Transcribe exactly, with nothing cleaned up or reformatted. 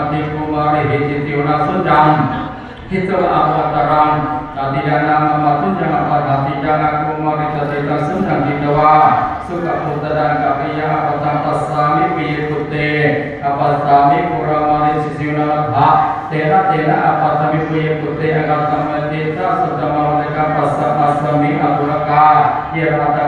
Āppaṭikumārihi cittiyo na suññaṃ hitvā āpataraṃ. Tatiyānaṃ mama suññaṃ āpattiyaṃ akumāriṃ tatitaṃ suññaṃ hitvā sukhapputtaraṃ. Kāpiyā āpattam passāmi piyputte, āpassāmi kulamāriṃ cittiyo na laddha, tena tena āpassāmi piyputte. Ākatameti ca suddhamānānaṃ passa passāmi ātulakā, ye rāja